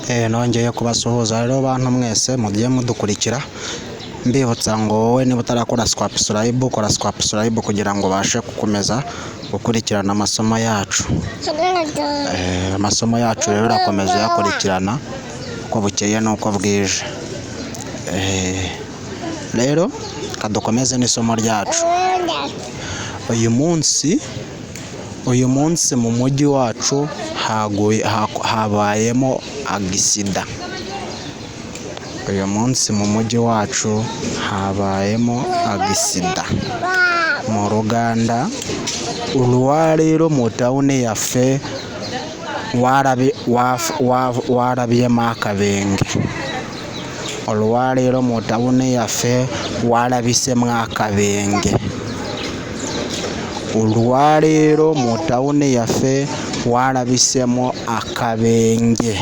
Nongeye kubasuhuza rero bantu mwese mugiye mudukurikira, mbibutsa ngo wowe niba utarakora subscribe, kora subscribe kugira ngo ubashe gukomeza gukurikirana amasomo yacu. Amasomo yacu rero urakomeza uyakurikirana uko bukeye n'uko bwije. Rero reka dukomeze n'isomo ryacu. Uyu munsi mu mujyi wacu haguye habayemo agisida. Uyu munsi mu mujyi wacu habayemo agisida. Mu Luganda, olwaleero mu tawuni yaffe walabyemu akabenge. Olwaleero mu tawuni yaffe walabisemu akabenge. Olwaleero mu tawuni yaffe walabisemu akabenge.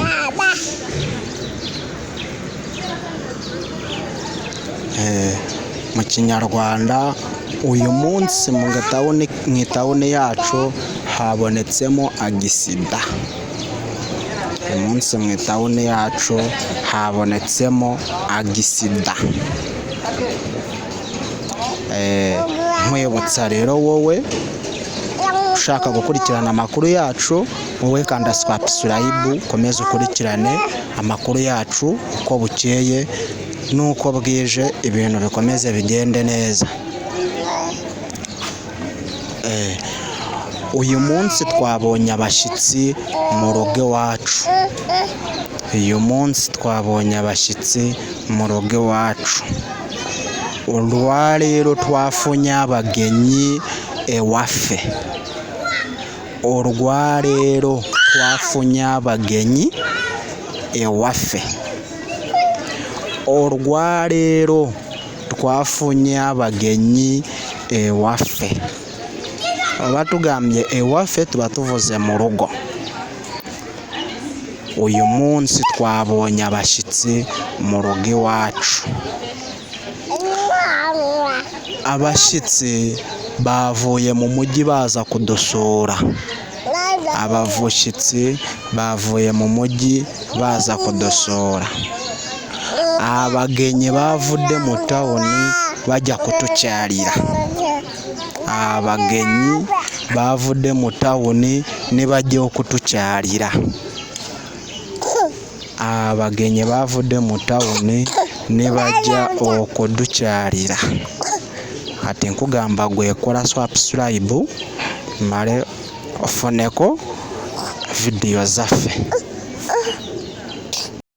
Mu Kinyarwanda, uyu munsi mu gatawuni, mu itawuni yacu habonetsemo agisida. Uyu munsi mu itawuni yacu habonetsemo agisida. Nkwibutsa rero wowe ushaka gukurikirana amakuru yacu, wowe kanda subscribe ukomeze ukurikirane amakuru yacu uko bukeye n'uko bwije, ibintu bikomeze bigende neza. Uyu munsi twabonye abashyitsi mu rugo iwacu. Uyu munsi twabonye abashyitsi mu rugo iwacu. Olwaleero twafunye abagenyi ewaffe. Olwaleero twafunye abagenyi ewaffe. Olwaleero twafunye abagenyi ewaffe. Oba tugambye ewaffe, tuba tuvuze mu rugo. Uyu munsi twabonye abashyitsi mu rugo iwacu. Abashyitsi bavuye mu mujyi baza kudusura. Abashyitsi bavuye mu mujyi baza kudusura. Abagenyi bavudde mu tawuni bajja kutukyalira. Abagenyi bavudde mu tawuni ne bajja okutukyalira. Abagenyi bavudde mu tawuni ne bajja okudukyalira. Kati nkugamba gwe kola subscribe male ofuneko vidiyo zaffe.